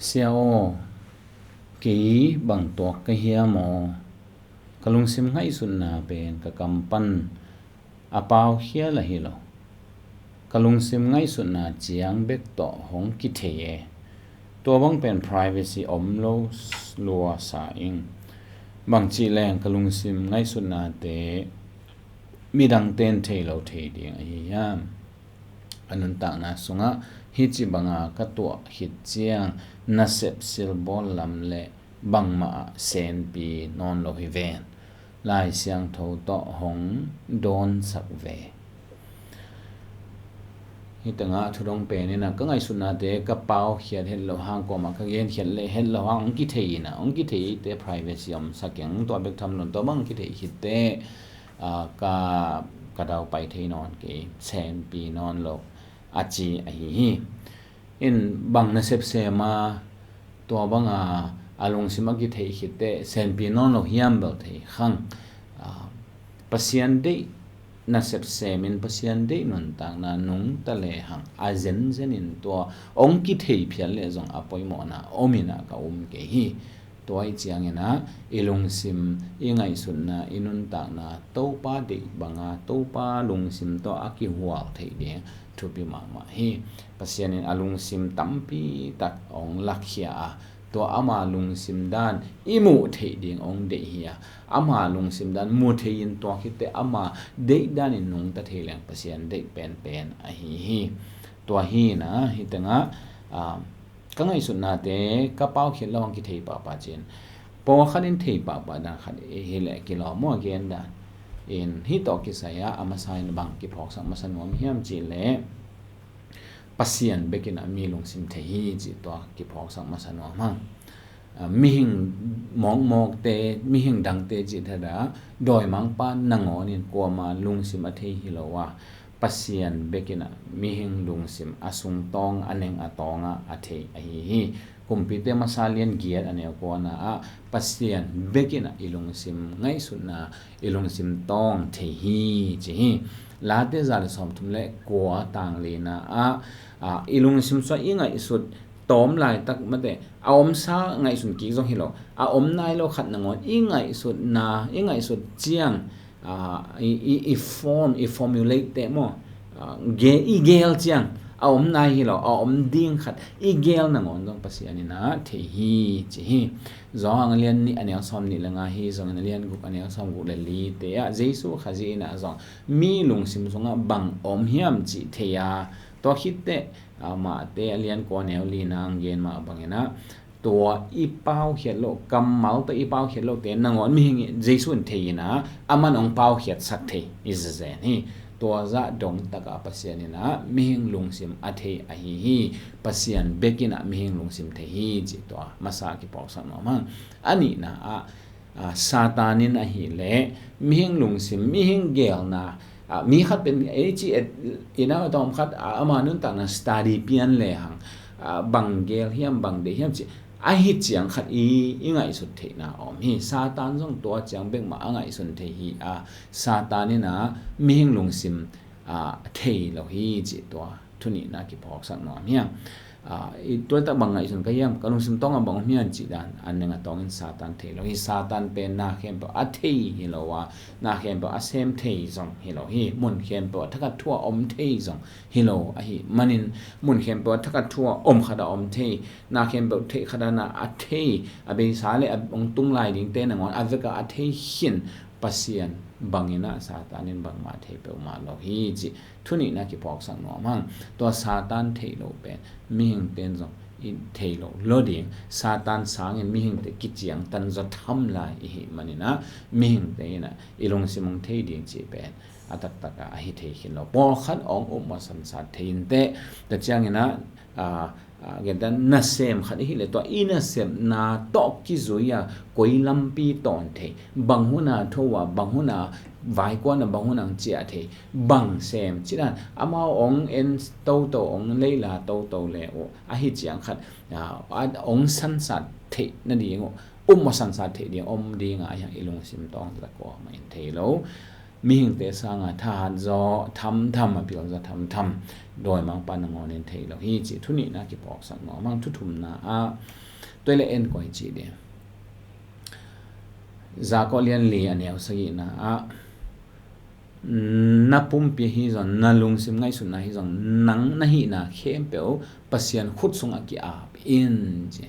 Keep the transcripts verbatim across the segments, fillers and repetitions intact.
Sia aw, kei bang tuak ka hiam aw? Ka lungsim ngaihsutna pen ka kam pan a pau khial ahi lo. Ka lungsim ngaihsutna ciang bek tawh hong kithei e. Tua bang pen privacy om lo lua sa ing. Bang cih leng ka lungsim ngaihsutnate midang ten thei lo thei ding ahi hiam? A nuntakna sungah hih ci banga ka tuah khit ciang nasep silbawl lam le bangmah ah senpi nawn lo hi ven. Lai Siangtho tawh hong dawnsak ve. Hih tengah thudong pen in ah ka ngaihsutnate ka pau khiat het lo hang, kuamah ka gen khiat le het lo hang hong kithei in ah, hong kithei te privacy om sa keng, tua bek tham lo, tua bang hong kithei khit te, ah, ka, ka daupai thei nawn kei, senpi nawn lo a ci ahi hi. In bang nasep sem a, tua banga a lungsim a kithei khit te senpi nawn lo hiam bel thei khang. Ah, Pasian deih nasep sem in Pasian deih nuntakna nungta le hang a zenzen in tua hong kithei phial le zong a poimawhna om in ah ka um kei hi. Tua ih ciangin ah i lungsim, i ngaihsutna, i nuntakna Topa deih banga Topa lungsim tawh a kihual theih ding thupi mahmah hi. Pasian in a lungsim tampi tak hong lakkhia a, tua ama lungsim dan i muh theih ding hong deih hi a, ama lungsim dan mu thei in tua khit te ama deih dan in nungta thei leng Pasian deih penpen ahi hi. Tua hi in ah hih tengah, ah, ka ngaihsutnate ka pau khiat lo hang kithei pahpah ci-in, pawlkhat in thei pahpah dan khat hi leh kilawm maw, a gen dan in hih tawh kisai ah a masa in bang kiphawksak masa nuam hiam cih leh Pasian bek in ah mi lungsim thei hi cih tua kiphawksak masa nuam hang. Ah, mihing mawkmawkte, mihing dangte cih thadah dawimangpa nangawn in kuama lungsim a thei hi lo a, Pasian bek in ah mihing lungsim a sungtawng, a neng a tawngah a thei ahi hi. Kumpite masa lian giat a neu kuana ah Pasian bek in ah i lungsim ngaihsutna, i lungsim tawng thei hi ci hi. Late za le sawmthum le kua tang lina ah, ah, i lungsim sua i ngaihsut tawm laitak mate a omsa ngaihsun kik zong hi lo, a om nai lo khat nangawn i ngaihsutna, i ngaihsut ciang, ah, i, i, i form, i formulate te maw, ah, ge-, i gel ciang a om nai hi lo, a om ding khat i gel nangawn zong Pasian in ah thei hi ci hi. Zawhang a lian nih a neu sawm nih le nga hi zongin a lian guk a neu sawm guk le li te ah Jesu Khazih in ah zong mi lungsim sungah bang om hiam cih thei a, tua khit teh, ah, Mate a lian kua neu li nang gen mah bangin ah tua i paukhiat loh, kammal tawh i paukhiat lohte nangawn mihing Jesu in thei in ah, aman hong paukhiatsak thei i zazen hi. Tua zah dong takah Pasian in ah mihing lungsim a thei ahi hi. Pasian bek in ah mihing lungsim thei hi cih tua masa kiphawksak nuam hang. A nihna ah, ah, Satan in ahih leh mihing lungsim, mihing gelna, ah, mi khat pen ei ci et ina tawm khat, ah, ama nuntakna study pian le hang, ah, bang gel hiam, bang deih hiam ci, ahi ciang khat i, i ngaihsut theihna a om hi. Satan zong tua ciang bek mah a ngaihsun thei hi a, Satan in ah mihing lungsim, ah, thei lo hi cih tua thu nihna kiphawksak nuam hi hang. Ah, i tuaitak bang ngaihsun ka hiam, ka lungsim tawngah bang om hiam cih dan a neng a tawngin Satan thei lo hi. Satan pen na khempeuh a thei hi lo a, na khempeuh a sem thei zong hi lo hi. Mun khempeuh a thakhat thu a om thei zong hi lo ahih manin, mun khempeuh a thakhat thu a om khat a om thei, na khempeuh theih khat a na a thei, a beisa le a hong tung lai dingte nangawn a vekah a thei khin Pasian bangin ah Satan in bangmah thei peuhmah lo hi cih thu nihna kiphawksak nuam hang. Tua Satan theih loh pen mihingte in zong i thei lo lo ding. Satan sangin mihingte kiciangtan zaw tham lai i hih manin ah mihingte in ah i lungsim hong thei ding cih pen a taktak ah a hi thei khin lo. Pawlkhat hong upmawh sansat thei in teh, tua ciangin ah, ah, ah, gentehna nasem khat i hih leh tua i nasepna tawh kizui a koi lampi tawn thei, bang hun a tho a, bang hun a vaikuan a, bang hun a hong ciah thei, bang sem cih dan amau hong en toto, hong leila toto le uh ahi ciang khat, ah, a hong sansat theih nading uh, upmawh sansat theih ding om ding a, a hiang i lungsim tawng taktak kuamah in thei lo. mihingte sanga thahat zaw thamtham, a pil zaw thamtham, dawimangpa nangawnin thei lo hi cih thu nihna kiphawksak nuam hang. Thu thumna ah, tua le en koi cih ding. Jakob lian li a neu sagihna ah, na pumpi hi zong, na lungsim ngaihsutna hi zong, nang na hihna khempeuh Pasian khut sungah ki-ap in ci.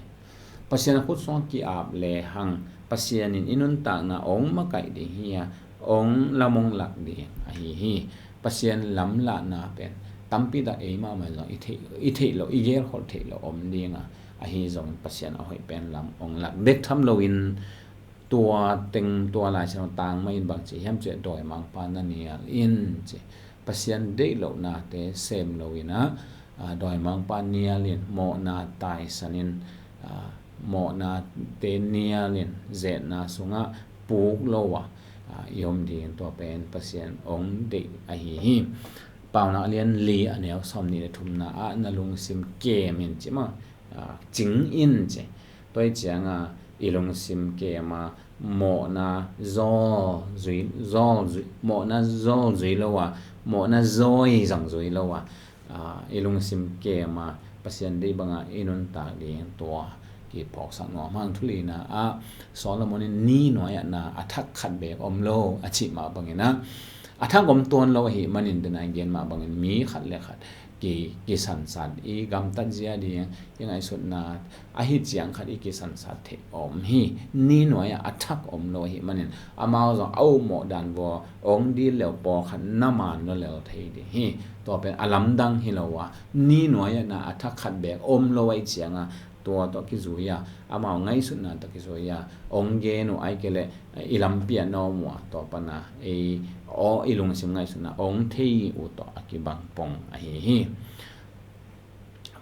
Pasian khut sungah ki-ap lehang Pasian in i nuntakna ong makaih ding hi a, ong lam ong lak ding ahi hi. Pasian lamlahna pen tampi tak ei mahmah zong i theih, i theih loh, i gelkholh theih loh om ding a, ahi zong Pasian a hoih pen lam ong lak dek tham loin, tua teng, tua Lai Siangtho tang mah in bang ci hiam cih leh, dawimangpa na nial in ci. Pasian deih lohnate sem loin ah, a, dawimangpa nial in, mawhna taisan in, a, mawhnate nial in, zetna sungah puk lo a, a, i om ding, tua pen Pasian ong deih ahi hi. Paunak lian li a neu sawmnih le thumna ah, na lungsim kem in ci maw, a, cing in ci. Tua hi cianga i lungsim kem a, mawhna zawl zui, zawl zui, mawhna zawl zui lo a, mawhna zawi zang zui lo a, a, i lungsim kem a, Pasian deih banga i nuntak ding, tua kiphawksak nuam hang. Thu lina ah, Solomon in ni nuai ah na a thak khat beek om lo a cih mah bangin ah, a thak om tuan lo ahih manin, dena i gen mah bangin mi khat le khat ki, kisansat, i gamtat zia ding, i ngaihsutna ahi ciang khat i kisansat theih om hi. Ni nuai ah a thak om lo ahih manin, amau zong a upmawh dan vua ong dil leu pawlkhat na man lo lel thei ding hi. Tua pen a lamdang hi lo a, ni nuai ah na a thak khat beek om lo ahih cianga, tua tawh kizui a, amau ngaihsutna tawh kizui a, ong gen uh, ahih kei leh i lampi ah na om uh a, tua pana ei, aw, i lungsim ngaihsutna ong thei uh tawh a kibang pong ahi hi.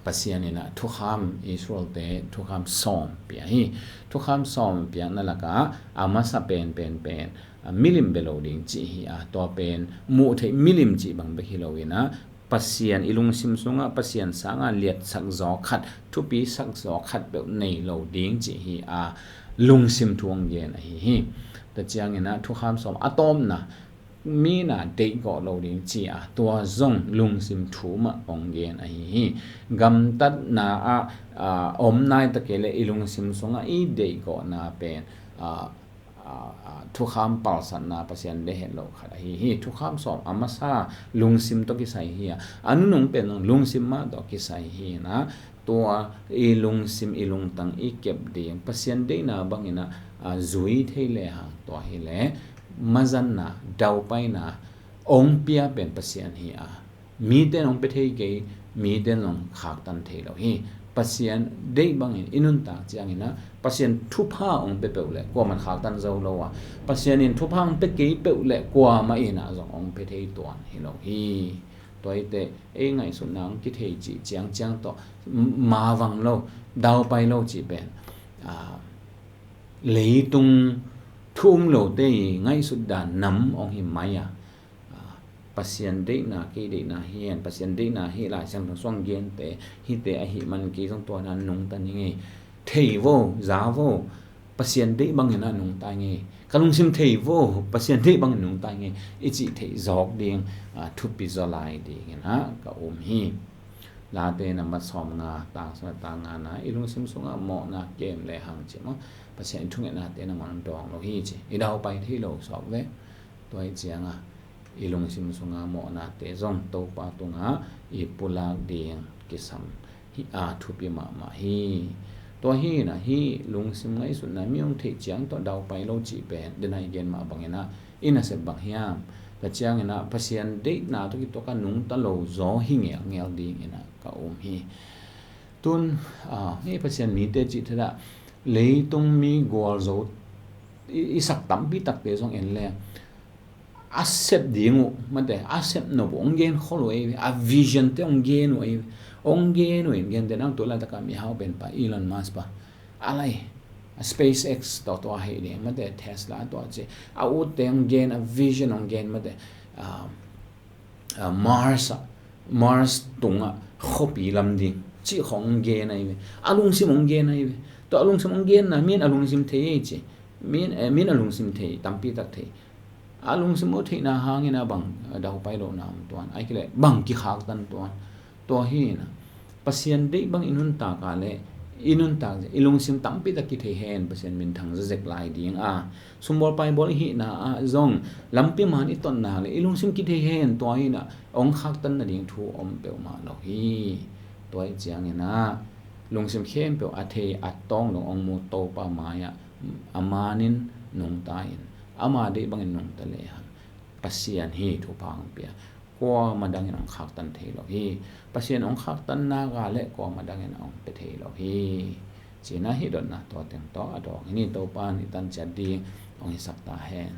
Pasian in ah thukham, Israelte thukham sawm pia hi. Thukham sawm piakna lakah a masa pen, pen, pen, a, milim bia lo ding cih hi a, tua pen muh theih milim cih bang bek hi loin ah, Pasian, i lungsim sungah Pasian sanga liatsak zaw khat, thupisak zaw khat peuh nei lo ding cih hi a, lungsim thu ong gen ahi hi. Tua ciangin ah thukham sawm a tawpna, mi na deihgawh lo ding ci a, tua zong lungsim thu mah ong gen ahi hi. Gamtatna ah, a, om nai ta kei leh i lungsim sungah i deihgawhna pen, a, a, a, thukham palsatna, Pasian deih het loh khat ahi hi. Thukham sawm a masa lungsim tawh kisai hi a, a nunung pen zong lungsim mah tawh kisai hi na, tua i lungsim, i lungtang i kep ding, Pasian deihna bangin ah, a, zui thei lehang, tua hi leh mazanna, daupaina ong pia pen Pasian hi a, mite in ong pia thei kei, mite in ong khaktan thei lo hi. Pasian deih bangin i nuntak ciangin ah, Pasian thupha ong pia peuh leh kuamah in khaktan zo lo a, Pasian in thupha ong pia kei peuh leh kuamah in ah zong ong pia thei tuan hi lo hi. Tua hi teh, ei ngaihsutna ong kithei cih ciangciang tawh, m-, mavang lo, daupai lo cih pen, a, leitung thu um lote i ngaihsut dan nam ong hi mai a, a, Pasian deihna, kei deihna hi hen, Pasian deihna hi, Lai Siangtho sung a gente hite ahih man kei zong tua na nungta ning ei. Thei vo, za vo, Pasian deih bangin ah nungta ing ei. Ka lungsim thei vo, Pasian deih bangin nungta ing ei, i cih theih zawk ding, a, thupi zaw lai dingin ah ka um hi. Late nambat sawmnga, tang sawm le tang ngana, i lungsim sungah mawhna kem lehang ci maw, Pasian i thungetnate nangawn dawng lo hi ci. I daupai thei lo sawk ve. Tua hi cianga i lungsim sunga mawhnate zong Topa tungah i pulak ding kisam hi a, thupi mahmah hi. Tua hi na, hi lungsim ngaihsutna mi ong theih ciang tawh daupai lo cih pen, dena i gen mah bangin ah, i nasep bang hiam? Tua ciangin ah Pasian deihna tawh kituak a nungta lo zaw hi ngelngel dingin ah ka um hi. Tun, a, hei Pasian mite cih theih dah, leitung mi gualzo i, i sak tampi takte zong en leng, a sep ding uh, mate, a sep nop uh ong gen khol uh ei ve, a vision te ong gen uh ei ve, ong gen uh in, gen te nang tu laitak a mihau pen pa Elon Musk pa, a lai, a SpaceX tawh tua hei ding, mate, Tesla tawh ci, a ut te ong gen, a vision ong gen, mate, a, a, Mars ah, Mars tungah khuapi lam ding cih khawng ong gen ahi ve. A lungsim ong gen ahi ve. Tua a lungsim ong genna, min a lungsim thei ei ci. Min, eh, min a lungsim thei, tampi tak thei. A lungsim uh theihna hangin a bang daupai lohna om tuan, ai kile bang kikhaktan tuan. Tua hi na, Pasian deih bang i nuntak a le i nuntak i lungsim tampi tak kithei hen, Pasian minthang zazek lai ding a, sumbawl paibawl i hihna ah zong lampi man i tonna le i lungsim kithei hen. Tua hi na, ong khaktan nading thu om peuhmah lo hi. Tua i ciangin a lungsim khempeuh a thei a tawng dong ong mu Topa mai-ah a manin nungta in, ama deih bangin nungta le hang, Pasian hi thupha ong pia. Kuamah dangin ong khaktan thei lo hi. Pasian ong khaktan nak a le kuamah dangin ong pia thei lo hi. Cina hi dotna tua teng tawh a dawng hi ni. Topa in i tan ciat ding ong hisak ta hen.